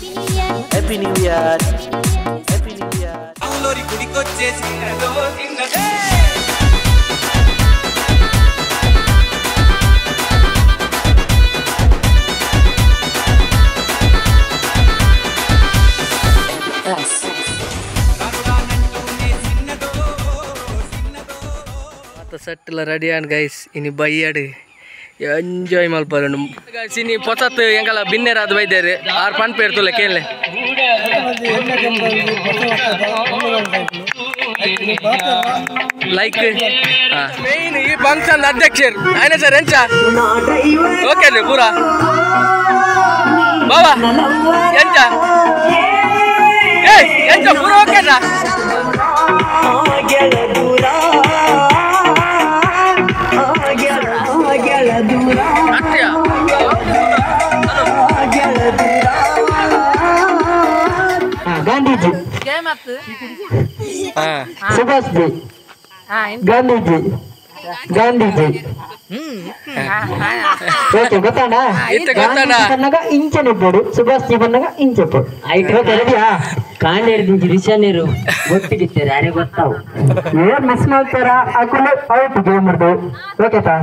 Happy new year, happy new year. అవులోరి గుడికొచ్చేసి చిన్నదే. ಸೆಟ್ಲ ready ಆನ್ guys ಇನಿ ಬೈಯಾಡು enjoy ಮಲ್ಪರು guys ಇನಿ ಪೊಸತ್ ಎಂಕಲ ಬಿನ್ನೆರಾದ ಬೈದೇರು ಆರು ಪನ್ ಪೇರ್ತುಲ್ಲ ಕೇಳಲೆ ಲೈಕ್ ಮೇನ್ ಈ ಫಂಕ್ಷನ್ ಅಧ್ಯಕ್ಷರು ಆಯ್ನ ಸರ್ ಎಂಚ ಓಕೆ ರೀ ಪೂರಾ ಬಾಬಾ ಎಂಚ ಏಯ್ ಎಂಚ ಪೂರಾ okay sir Gandhiji Subhash G Gandhiji Gandhiji okay ಗೊತ್ತಾಣ ಬನ್ನಾಗ ಇಂಚನೆ ಬೋಡು ಸುಭಾಷ್ ಜಿ ಬನ್ನಾಗ ಇಂಚೆ ಬೋಡು ಓಕೆ ರೆಡಿಯಾ ಕಾಂಡೇರ್ದಿಂಚಿ ರಿಷನೇರು ಗೊತ್ತಿಗಿತ್ತಾರೆ ಯಾರೇ ಗೊತ್ತಾವು ಏನ್ ಮಿಸ್ ಮಾಡ್ತಾರ ಅಕುಲು ಔಟ್ ಗೇಮ್ ಮಾಡ್ದು ಓಕೆ ತಾ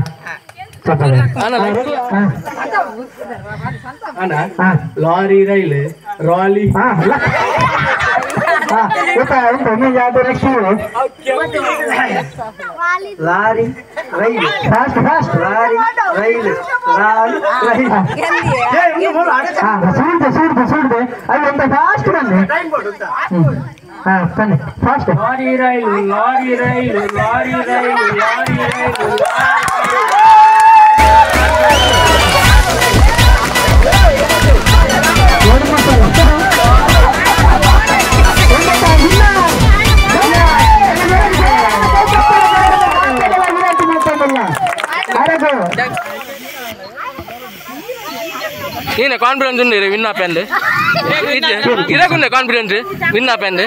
lorry rail rally lorry rail fast fast lorry rail lorry rail ಸೂಡ್ದೆ ಸೂಡ್ದೆ ಸೂಡ್ದೆ ಅದು ಎಂತ ಫಾಸ್ಟ್ ಬನ್ನಿ ಹಾ ಬನ್ನಿ fast lorry rail lorry rail lorry rail lorry rail. ನೀನೆ ಕಾನ್ಫಿಡೆನ್ಸ್ ಉಂಡು ವಿನ್ ಆಪೆಂದು ಇದಕ್ಕುಂಡೆ ಕಾನ್ಫಿಡೆನ್ಸ್ ವಿನ್ ಆಪೆಂದು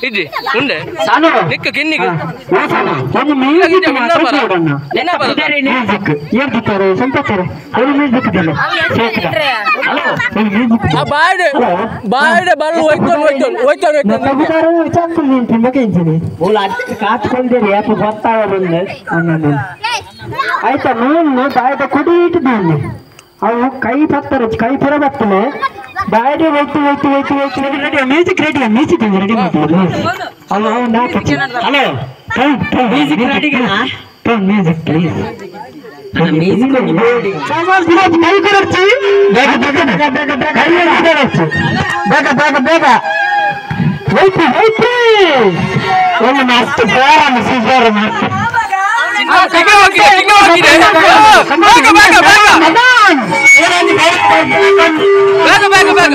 ಇಜ್ಜಿ ಉಂಡೆ ನಿಕ್ಕ ಕಿನ್ನಿಗೆ ಬಾಯ್ಡೆ ಬಾಯ್ಡೆ ಬರಲು ಹೋಯ್ತಾನೆ ಹೋಯ್ತಾನೆ ಹೋಯ್ತಾನೆ ಆಯ್ತಾ ನೂಲು ಬಾಯ್ದ ಕುಡಿ ಇಟ್ಟಿದ್ದೀನಿ ಅವು ಕೈ ಬರ್ತಾರೆ ಕೈ ಪುರ ಬರ್ತದೆ ಬಾಯ್ಡೆ ಹೋಯ್ತು ಹೋಯ್ತು ಹೋಯ್ತು ಹೋಯ್ತು ready music ready music ready ಮಾಡ್ತೀವಿ hello hello music ready music please ಕೈ ಕೊಡಚ್ಚಿ ಬೇಗ ಬೇಗ ಬೇಗ ಬೇಗ ಬೇಗ ಕೈ ಕೊಡಚ್ಚಿ ಬೇಗ ಬೇಗ ಬೇಗ ಹೋಯ್ತು ಹೋಯ್ತು ಒಂದು ಮಸ್ತ್ ಬೇಡ ಸೂಪರ್ ಮಸ್ತ್ ಬೇಗ ಬೇಗ ಬೇಗ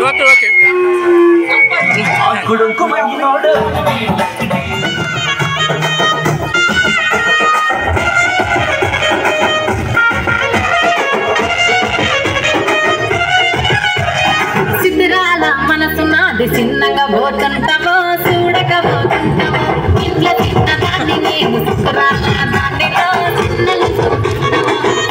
ಓಕೆ ಓಕೆ సిద్ధిరాల మనసు నాది చిన్నగా పోతుంటావో చూడక పోతుంటావో ఇంట్లో చిన్నదాన్ని నేను సిద్ధరాల దానిలో చిన్నలు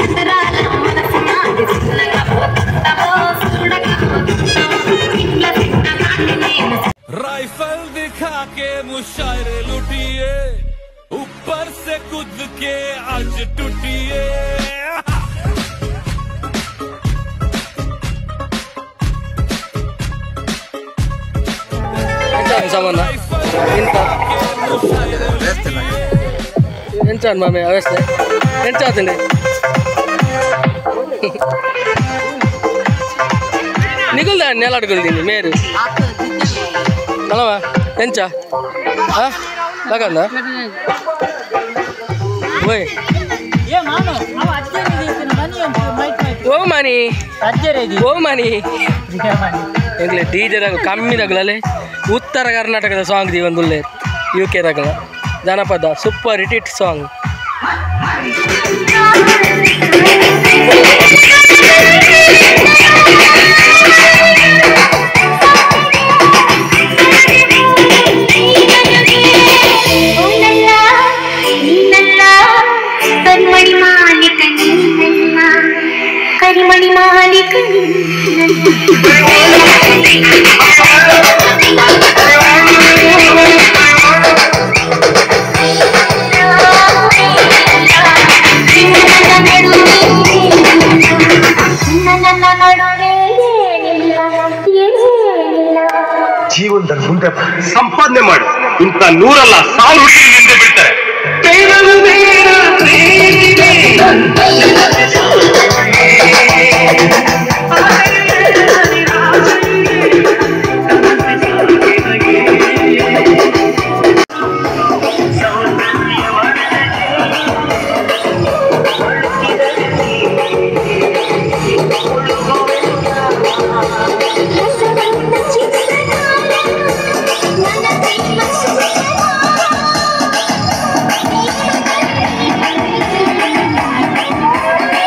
సిద్ధరాల మనసు నాది చిన్నగా పోతుంటావో చూడక పోతుంటావో ఇంట్లో చిన్నదాన్ని నేను राइफल दिखा के मुशायरे लुटिए ऊपर से कूद के आज टूटिए। ಸಾಮಾನ ಇಂತ ಎಂಚಾನ್ ಮಾಮೆ ಅವಸ್ಥೆ ಎಂಚಾತಂಡೆ ನಿಗುಲ್ದ ನೆಲಾಡ್ಕೊಳ್ತೀನಿ ಮೇರು. ಅಲ್ಲವ ಎಂಚ ಹಾಂ ಲಗಂದ ಓಯ್ ಓ ಮನಿ ಓ ಮನಿ ಎಂಗ್ಲೆ ಡಿ ಜೆದಾಗ ಕಮ್ಮಿದಾಗಲೇ ಉತ್ತರ ಕರ್ನಾಟಕದ ಸಾಂಗ್ the ಒಂದು ಯು ಕೆ ದಾಗಲ ಜನಪದ ಸೂಪರ್ ಹಿಟ್ ಸಾಂಗ್. ಕರಿಮಣಿ ಮಾಲಿಕ ಜೀವನದಲ್ಲಿ ಮುಂದೆ ಸಂಪಾದನೆ ಮಾಡು. ಇಂಥ ನೂರಲ್ಲ ಸಾವಿರ ಹುಡುಗರು ಹಿಂದೆ ಬಿಡ್ತಾರೆ. Thank you.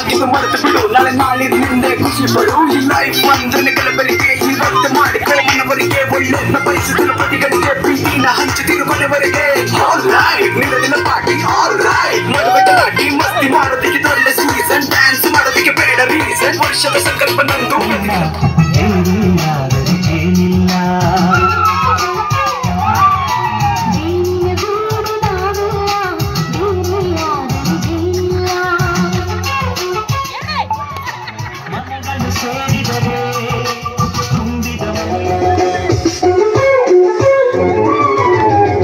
ಆಗಿದ್ದು ಮರೆತು ಬಿಡು ನಾಳೆ ನಾಳಿದ ನಿಂದೆ ಖುಷಿ ಪಡು ಈ ಲೈಫ್ ಅಂದ್ರೆ ಕಲಬೆರಕೆ ಇವತ್ತು ಮಾಡಿಕೊ ಮನವರಿಗೆ ಒಳ್ಳೆಯದನ್ನ ಬಯಸುತ್ತಿರೋ ಪ್ರತಿಗಳಿಗೆ ಪ್ರೀತಿನ ಹಂಚುತ್ತಿರು ಕೊನೆವರೆಗೆ ಆಲ್ ರೈಟ್ ನಿಲ್ಲದಿಲ್ಲ ಪಾರ್ಟಿ ಆಲ್ ರೈಟ್ ನಡುವೆ ಗಲಾಟಿ ಮಸ್ತಿ ಮಾಡೋದಕ್ಕೆ ದೊಡ್ಡ ಸೀಸನ್ ಡ್ಯಾನ್ಸ್ ಮಾಡೋದಕ್ಕೆ ಬೇಡ ರೀಸನ್ ವರ್ಷದ ಸಂಕಲ್ಪ ನಂದು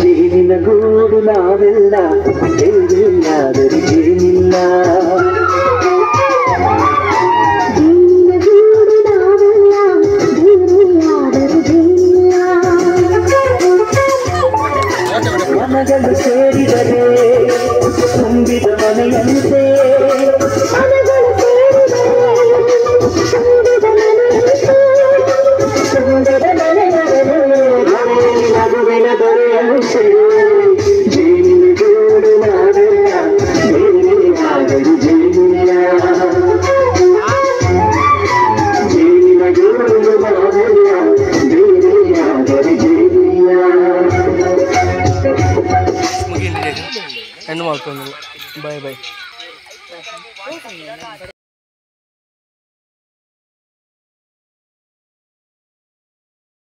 ಜೇನಿನ ಗೂಡು ನಾವೆಲ್ಲ ಬೇರೆಯಾದರೂ ಜೇನಿಲ್ಲ ಮನಗಳು ಸೇರಿದರೆ ತುಂಬಿದ ಮನೆಯಂತೆ ನಗುವಿನ ದೊರೆಯಂತೆ ಜೇನಿನ ಗೂಡು ನಾವೆಲ್ಲ ಬೇರೆಯಾದರೂ ಜೇನಿಲ್ಲ ಜೇನಿನ ಗೂಡು ನಾವೆಲ್ಲ ಬೇರೆಯಾದರೂ ಜೇನಿಲ್ಲ. ಮುಗಿಲಿ ಎಂಡ್ ಮಾಡ್ಕೊಂಡು ಬಾಯ್ ಬಾಯ್.